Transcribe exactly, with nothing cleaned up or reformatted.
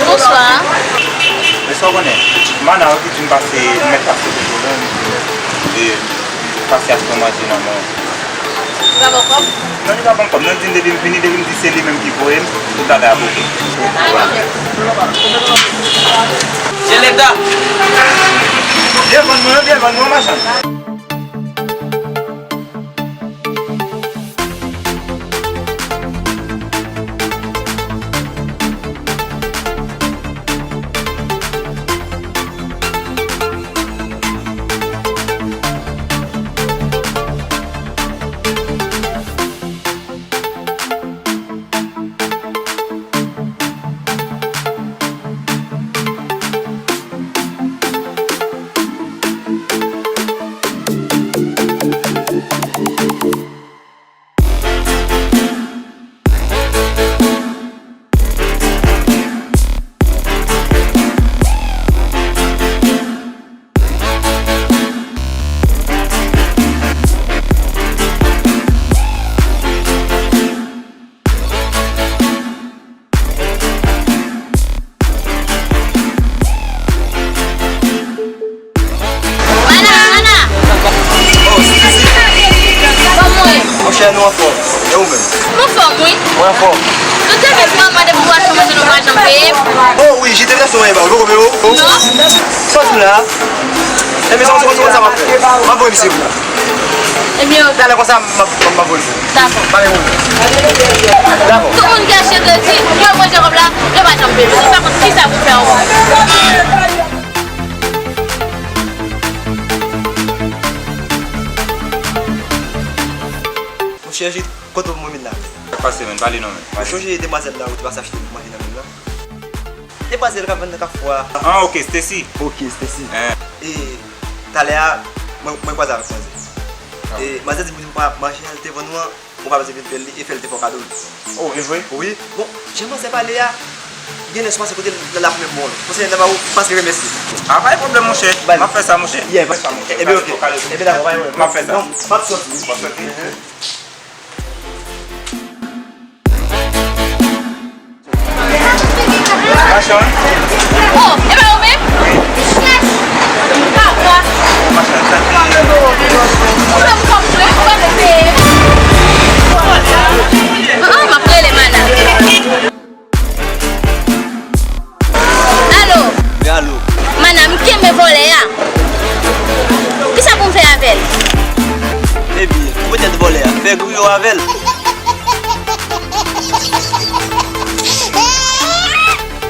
Bonswa. Men sa w konnen, Mana yo ki di m pase, m mèt pase pou pwoblèm, e pase achte yon manje nan men w. Li pa ba w kòb? Non, li pa ban m kòb. Non, li di m depi m vini, depi m di se li menm ki voye m, tout bagay ap oke. Byen vann mwen yo, byen vann mwen yo, machann. Mana, Mana! Oh, Sisi! Kòman w ye? Monchè, nou anfòm. E ou menm? M anfòm, wi. Mwen anfòm. Nou te vin manman depi w achte manje nou pa janm peye. Oh, wi, jete nan son e ba ou, poko peye ou? Non. Sòti la. Ebyen, sa, sa, sa, sa m ap fè? M ap voye misye pou ou. Ebyen, ok. Talè konsa, m ap, m ap, m ap voye l pou ou. Dakò. Pa gen pwoblèm. Dakò. Tout moun ki achte kredi, pou yo manje kòb la, yo pa janm peye. Mwen pa konn kisa pou fè ankò. Monchè Jid, kote w mwen vin la? Sa k pase, menn? Pale non, menn. Ou chonje demwazèl la ou te pase achte manje nan menm nan? Demwazèl k ap vann nan Kafou a. Ah, ok, Stacy. Ok, Stacy. Eh. E talè a, mwen, mwen kwaze avèk manzè. Ah. E manzè di m pou di m pa manje a l te vann ou an, ou pa bezwen vin fè l li, e fè l te fè w kado l. Oh, e vre? Wi. Bon, jan manzè pale a, genlè si w pase kote l, l ap menm bon. Konsa, l ap ba ou pase remèsye. Ah, pa gen pwoblèm, monchè. M ap fè sa, monchè. Yeah, m ap fè sa, monchè. Ebyen, ok. Ebyen, dakò, pa gen pwoblèm. M ap fè sa. Non, m ap sòti. M ap sòti. Mhm. Machann? Oh, e pa ou menm? Papa. Ou menm kòm mwen, ou pa mete. Ah, ah, m ap rele Mana. Alo? Wi, alo. Mana, m kenbe vòlè a. Kisa pou m fè avè l? Ebyen, ou mete vòlè a, fè griyo avè l.